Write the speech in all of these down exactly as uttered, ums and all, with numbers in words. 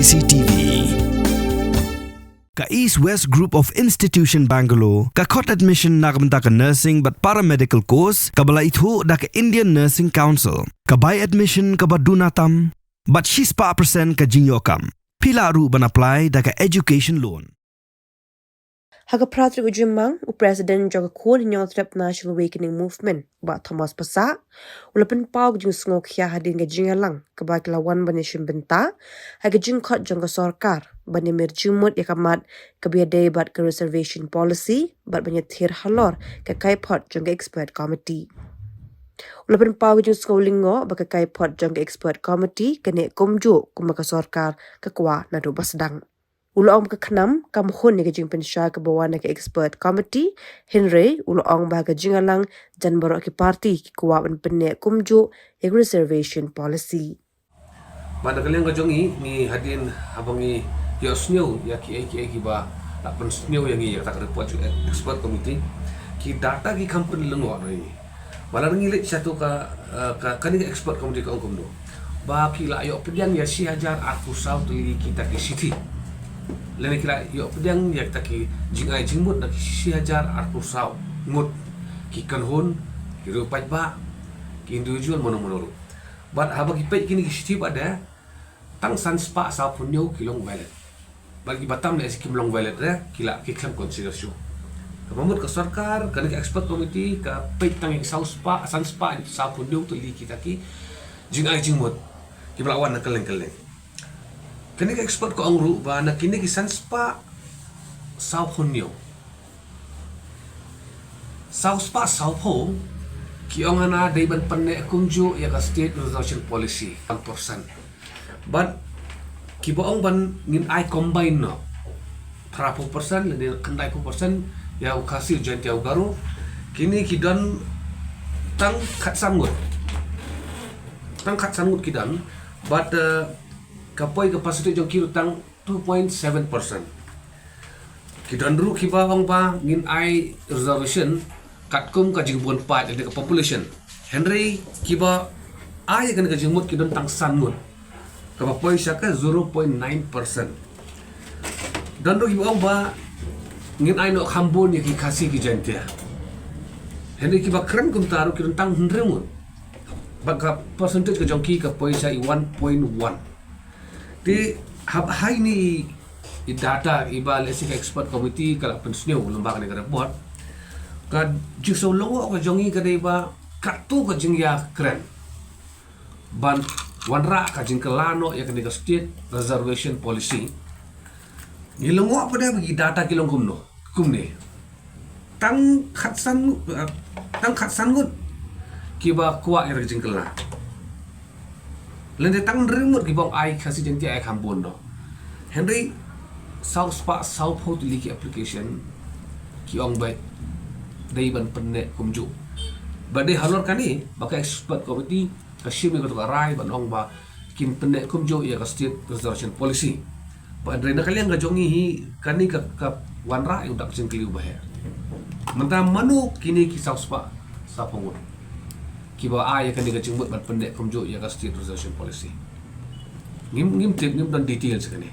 C T V. Ka East West Group of Institution Bangalore ka khot admission na ka bynta ka nursing bad paramedical course kaba la ithuh da ka Indian Nursing Council. Ka bai admission kaba duna tam bad shispah percent ka jingïoh kam. Phi lah ruh ban apply da ka education loan. Ha ka phra tarik u Jymmang, u President jong ka Khun Hynñiewtrep National Awakening Movement, Bah Thomas Passah, u la pynpaw ka jingsngewkhia hadien ka jingïalang kaba ki la wan ban ïashim bynta ha ka jingkhot jong ka sorkar ban ïamir jingmut ïa ka mat kaba ïadei bad ka reservation policy bad ban ïathir halor ka kaiphod jong ka expert committee. U la pynpaw ka jingsngew lyngngoh ba ka kaiphod jong ka expert committee ka neh kumjuh kumba ka sorkar ka kwah naduh ba sdang. U la ong ba ka KHNAM kam hun ïa ka jingpynshai kaba wan na ka expert committee, hynrei u la ong ba ka jingïalang jan baroh ki party ki kwah ban pynneh kumjuh ïa ka reservation policy. Bad na ka liang ka jong ngi, ngi hadien haba ngi ïohsngew ïa kiei kiei kiba la pynsngew ïa ngi ïa kata ka report jong expert committee, ki data ki kham pynlyngngoh ïa ngi. Ba lada ngi leit sha tu ka, eh, ka, kane ka expert committee ka ong kumno. Ba ki la ïoh pdiang ïa shi hajar arphew saw tylli kita ki shithi. Lane ki la ïoh pdiang ïa kita ki jingai jingmut na ki shi hajar arphew saw ngut. Ki kynhun, ki riew paidbah, ki individual mano mano ruh. Bad haba ki peit kine ki shithi bad de, tang san spah saw phew hynñiew ki long valid. Bad kiba tam lehse kim long valid re, ki la ki khlem consider shuh. Kaba mut ka sorkar, kane ka expert committee, ka peit tang ïa ki saw spah, san spah saw phew hynñiew tylli kita ki jingai jingmut kiba la wan na kylleng kylleng. Kane ka expert ka ong ruh ba na kine ki san spah saw phew hynñiew, saw spah saw phew ki ong hana dei ban pynneh kumjuh ïa ka state reservation policy, one percent. Bad kiba ong ban ngin ai combine noh, phra phew percent lane khyndai phew percent ïa u Khasi, Jaiñtia, u Garo. Kine ki don tang khatsan ngut. Tang khatsan ngut ki don. Bad, eh, ka poi ka percentage jong ki ruh tang two point seven percent. Ki don ruh kiba ong ba ngin ai reservation katkum ka jingbun paid lane ka population. Hynrei kiba ai kane ka jingmut ki don tang san ngut, kaba poi sha ka zero point nine percent. Don ruh kiba ong ba ngin ai noh kham bun ïa ki Khasi, ki Jaiñtia. Hynrei kiba kren kumta ruh ki don tang hynriew ngut. Bad ka percentage ka jong ki ka poi sha i one point one. Te hap hai ni i data iba lehse ka expert committee ka la pynsngew lyngba kane ka report. Ka jingsngew lyngngoh ka jong ngi ka dei ba katto ka jingïakren ban wanrah ka jingkylla noh ïa kane ka state reservation policy. Ngi lyngngoh pat de ba ki data ki long kumno, kumne. Tang khatsan, eh, tang khatsan ngut kiba kwah ïa ka jingkylla. Lane tang hynriew ngut kiba ong ai Khasi, Jaiñtia ai kham bun noh. Hynrei saw spah saw phew tylli ki application ki ong ba dei ban pynneh kumjuh. Ba dei halor kane ba ka expert committee ka shim ïa kato ka rai ban ong ba kin pynneh kumjuh ïa ka state reservation policy. Ba hynrei na ka liang ka jong ngi hi kane ka, ka wanrah ïa u dak jingkylli uba heh. Mynta mano kine ki saw spah saw phew ngut kiba ai ïa kane ka jingmut ban pynneh kumjuh ïa ka state reservation policy. Ngim, ngim tip, ngim don details kane.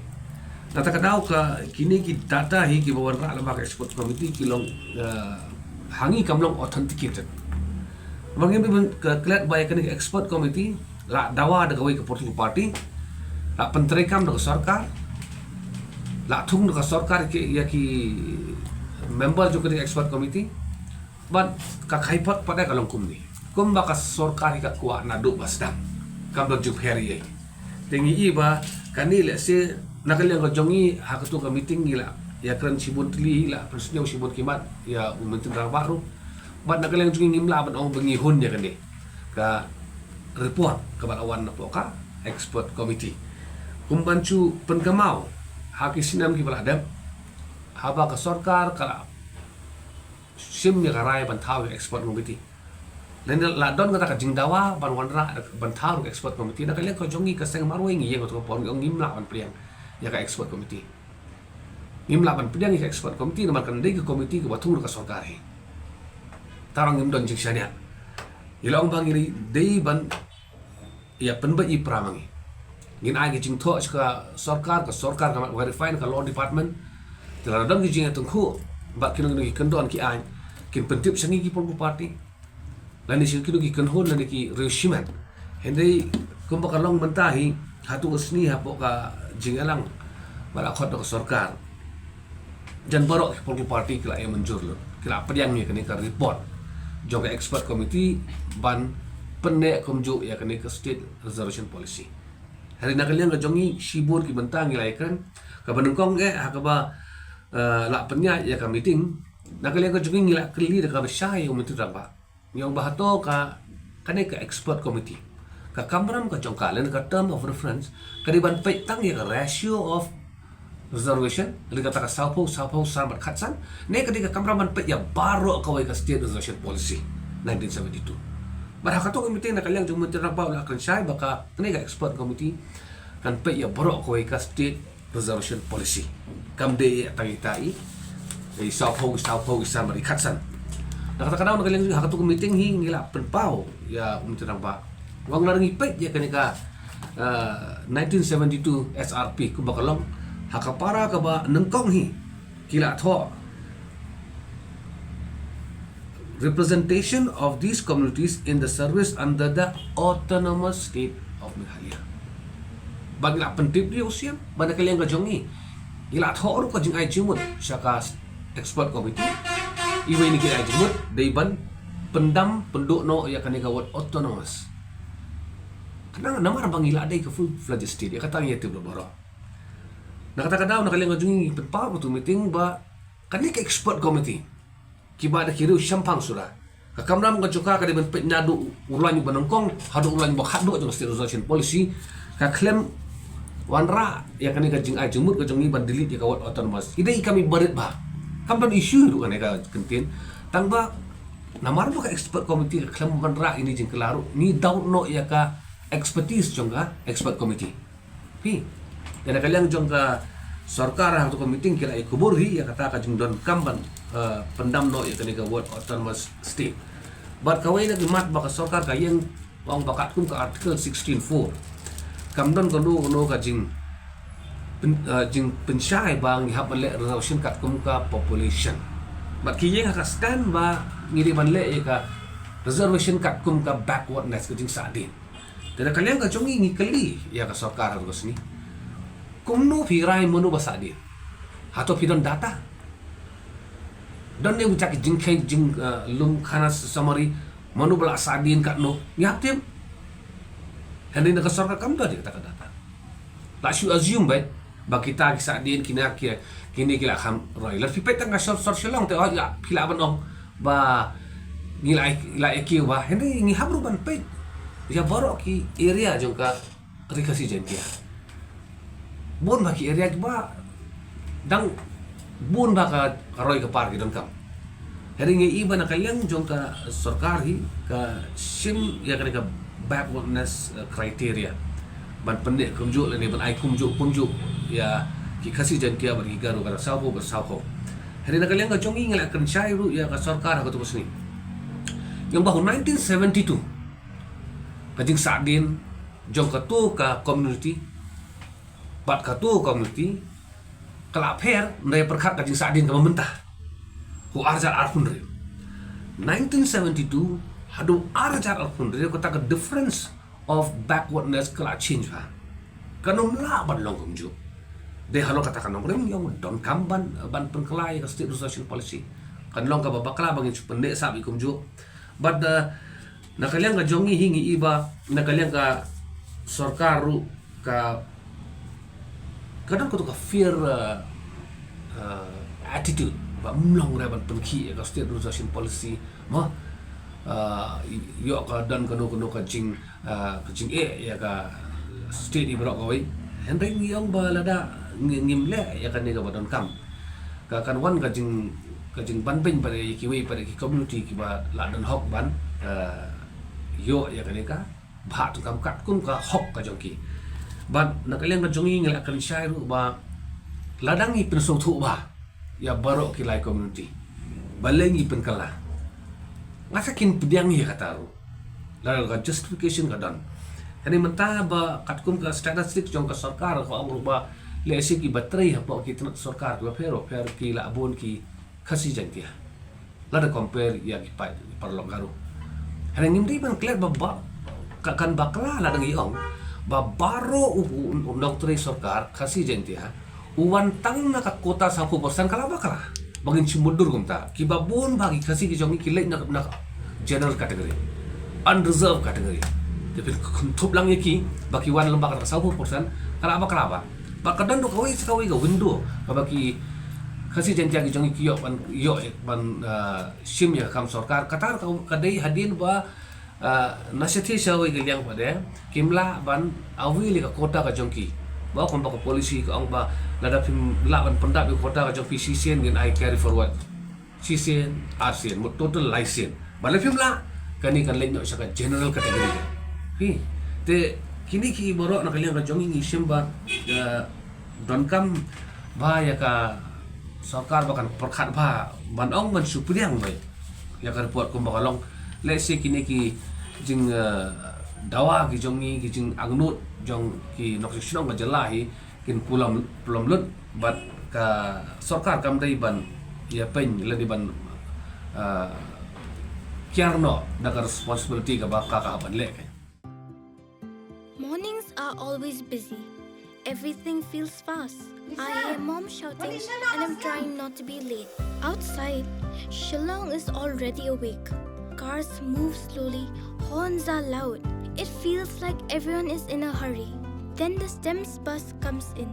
Kata ka daw ka kine ki data hi kiba wanrah lyngba ka expert committee ki long, eh, ha ngi kam long authenticated. Ba ngim, ngim ka klet ba ïa kane ka expert committee la dawa da kawei ka political party, la pyntreikam da ka sorkar, la thung da ka sorkar ki, ïa ki member jong ka expert committee, bad ka kaiphod pat de ka long kumne. Kumba ka sorkar hi ka kwah naduh ba sdang. Kam don jingpher ei. Te ngi i ba kane lehse na ka liang ka jong ngi ha kato ka meeting ngi la ïakren shibun tylli, la pynsngew shibun ki mat ïa u Myntri Rangbah ruh. Bad na ka liang jong ngi ngim lah ban ong ba ngi hun ïa kane ka report kaba la wan napoh ka expert committee. Kum ban shu pynkynmaw ha ki snem kiba la dep, haba ka sorkar ka la shim ïa ka rai ban thaw ïa ka expert committee. Lane la don kata ka jingdawa ban wanrah ban thaw ïa ka expert committee, na ka liang ka jong ngi ka seng marwei ngi ïeng kato ka por ngi ong ngim lah ban pdiang ïa ka expert committee. Ngim lah ban pdiang ïa ka expert committee namar kan dei ka committee kaba thung da ka sorkar hi. Tang ngim don jingshaniah. Ngi la ong ba ngi dei ban ïa pynbeit ïa pra ma ngi. Ngin ai ki jingthoh sha ka sorkar, ka sorkar ka verify na ka law department. Te lada don ki jingïatyngkhuh bad kino kino ki kyndon ki aiñ, kin pyntip sha ngi ki political party lane sha kino ki kynhun lane ki riewshimet. Hynrei kumba ka long mynta hi, hato ka sngi hapoh ka jingïalang ba la khot da ka sorkar, jan baroh ki political party ki la ïa mynjur lut, ki la pdiang ïa kane ka report jong ka expert committee ban pynneh kumjuh ïa kane ka state reservation policy. Hynrei na ka liang ka jong ngi, shibun ki bynta ngi la ïakren. Kaba nyngkong eh, ha kaba, eh, la pynïaid ïa ka meeting, na ka liang ka jong ngi ngi la kylli da kaba shai ïa u Myntri Rangbah. Ngi ong ba hato ka, kane ka expert committee, ka kamram ka jong ka lane ka term of reference ka dei ban peit tang ïa ka ratio of reservation, lane kata ka sawphew, sawphew san bad khatsan, ne ka dei ka kamram ban peit ïa baroh kawei ka state reservation policy nineteen seventy-two. Bad ha kato ka meeting na ka liang jong u Myntri Rangbah u la kren shai ba ka, kane ka expert committee kan peit ïa baroh kawei ka state reservation policy. Kam dei ïa tang ita i, i sawphew, i sawphew, i san bad i khatsan. Na kata ka daw na ka liang jong ngi ha kato ka meeting hi ngi la pynpaw ïa u Myntri Rangbah, ong lada ngi peit ïa kane ka, eh, nineteen seventy-two S R P kumba ka long, ha ka para kaba nyngkong hi ki la thoh, "Representation of these communities in the service under the Autonomous State of Meghalaya." Bad ngi la pyntip ïa u Siem ba na ka liang ka jong ngi, ngi la thoh ruh ka jingai jingmut sha ka expert committee. Iwei na ki jingai jingmut dei ban pyndam pynduh noh ïa kane ka word autonomous. Khnang namar ba ngi la dei ka full fledged state, ïa kata ngi ïatip lut baroh. Na kata ka daw na ka liang ka jong ngi pynpaw ha kato ka meeting ba kane ka expert committee, kiba da ki riewshemphang suda, ka kamram ka jong ka ka dei ban peit naduh u lain uba nyngkong haduh u lain uba khatduh jong ka state reservation policy, ka khlem wanrah ïa kane ka jingai jingmut ka jong ngi ban delete ïa ka word autonomous. I dei i kam iba rit bha, kam don issue ruh kane ka kyntien. Tang ba namar ba ka expert committee ka khlem wanrah ïa kane ka jingkylla ruh, ngi doubt noh ïa ka expertise jong ka expert committee. Phi, ïa na ka liang jong ka sorkar ha kato ka meeting ki la ïakubur hi ïa kata ka jingdonkam ban, eh, pyndam noh ïa kane ka word autonomous state. Bad kawei na ki mat ba ka sorkar ka ïeng, ong ba katkum ka Article sixteen four, kam don kano kano ka jing pyn-, eh, jingpynshai ba ngi hap ban leh reservation katkum ka population. Bad ki ïeng ha ka stand ba ngi dei ban leh ïa ka reservation katkum ka backwardness, ka jingsahdien. Te na ka liang ka jong ngi ngi kylli ïa ka sorkar ha kato ka sngi, kumno phi rai mano ba sahdien? Hato phi don data? Don ne uta ki jingkheiñ jing, eh, lum khana summary, mano ba la sahdien katno? Ngi hap tip. Hynrei na ka sorkar kam don ïa kata ka data. La shu assume beit ba kita ki sahdien, kine ki, kine ki la kham roi. Lada phi peit tang ka sor, sor Shillong te, oh, ïa, phi lah ban ong ba ngi la, la ïa kiew bha. Hynrei ngi hap ruh ban peit ïa baroh ki area jong ka Ri Khasi Jaiñtia. Bun bha ki area kiba dang bun bha ka, ka roi ka par ki donkam. Hynrei ngi i ba na ka liang jong ka sorkar hi ka shim ïa kane ka backwardness, eh, criteria ban pynneh kumjuh lane ban ai kumjuh kumjuh ïa ki Khasi Jaiñtia bad ki Garo, kata sawphew bad sawphew. Hynrei na ka liang ka jong ngi ngi la kren shai ruh ïa ka sorkar ha kato ka sngi. Ïa ba ha nineteen seventy-two ka jingsahdien jong kato ka community bad kato ka community ka la pher, nda pyrkhat ka jingsahdien kaba mynta. Ko ar hajar arphew hynriew, nineteen seventy-two haduh ar hajar arphew hynriew, kata ka difference of backwardness ka la change bha. Kan ym lah ban long kumjuh. Dei halor kata ka nongrim ngi ong donkam ban, ban pynkylla ïa ka state reservation policy. Kan long kaba bakla ba ngin shu pynneh sap ïa kumjuh. Bad, uh, na ka liang ka jong ngi hi ngi i ba na ka liang ka sorkar ruh ka, ka don kato ka fear, uh, uh, attitude ba ym long re ban pynkhih ïa ka state reservation policy. Mo, uh, ïoh ka don kano kano ka jing, uh, ka jingeh ïa ka state i baroh kawei. Hynrei ngi ong ba lada ngi, ngim leh ïa kane kaba donkam, ka kan wan ka jing, ka jingbanbeiñ pat ïa kiwei pat ki community kiba la don hok ban, eh, ïoh ïa kane ka bhah tang kam katkum ka hok ka jong ki. Bad na ka liang ka jong ngi ngi la kren shai ruh ba lada ngi pynsngewthuh bha ïa baroh ki lai community, balei ngi pynkylla? Nga sa kin pdiang ïa kata ruh. Lada ka justification ka don. Hangne mynta ba katkum ka statistic jong ka sorkar ka ong ruh ba lehse ki ba trei hapoh ki tnat sorkar ki ba pher ba pher ki la bun ki Khasi Jaiñtia lada compare ïa ki paid paralok Garo. Hangne ngim dei ban klet ba, ba ka, kan bakla lada ngi ong ba baroh u, u, u nongtrei sorkar Khasi Jaiñtia u wan tang na ka quota sawphew percent ka la bakla. Ba ngin shim mutdur kumta. Ki ba bun ba ki Khasi ki jong ngi ki leit na, na general category, unreserved category. Te phin kynthup lang ïa ki ba ki wan lem bad ka sawphew percent ka la bakla ba. Bad ka don ruh kawei sa kawei ka window kaba ki Khasi Jaiñtia ki jong ngi ki ïoh ban, ïoh ban, ah, shim ïa ka kam sorkar. Kata ka, ka dei hadien ba, ah, na shathie shawei ka liang pat de kim lah ban avail ïa ka quota ka jong ki. Ba kumba ka policy ka ong ba lada phim lah ban pyndap ïa ka quota ka jong phi shisien ngin ai carry forward shisien, arsien, mut total laisien. Ba lada phim lah, kane kan leit noh sha ka general category. Phi, te kine ki baroh na ka liang ka jong ngi ngi shim ba, eh, donkam ba ïa ka sorkar ba kan pyrkhat ba ban ong ban shu pdiang ba ïa ka report kumba ka long. Lehse kine ki jing, eh, dawa ki jong ngi, ki jingangnud jong ki nongshong shnong ka jylla hi kin pulom, pulom lut bad ka sorkar kam dei ban ïa pyn lane ban, ah, kiar noh da ka responsibility kaba ka, ka ban leh. Mornings are always busy. Everything feels fast. I hear mom shouting and I'm trying not to be late. Outside, Shillong is already awake. Cars move slowly, horns are loud. It feels like everyone is in a hurry. Then the STEMS bus comes in,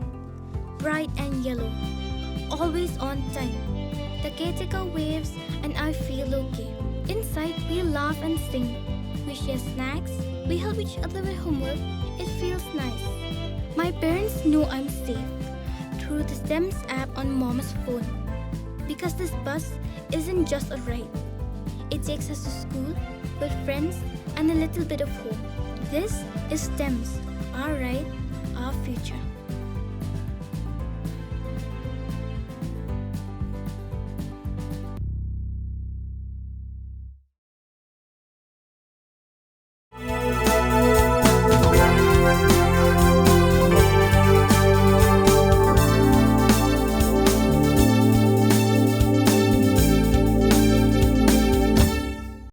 bright and yellow, always on time. The caretaker waves and I feel okay. Inside, we laugh and sing. We share snacks. We help each other with homework. It feels nice. My parents know I'm safe through the STEMS app on mom's phone. Because this bus isn't just a ride. It takes us to school, with friends, and a little bit of home. This is STEMS, our ride, our future.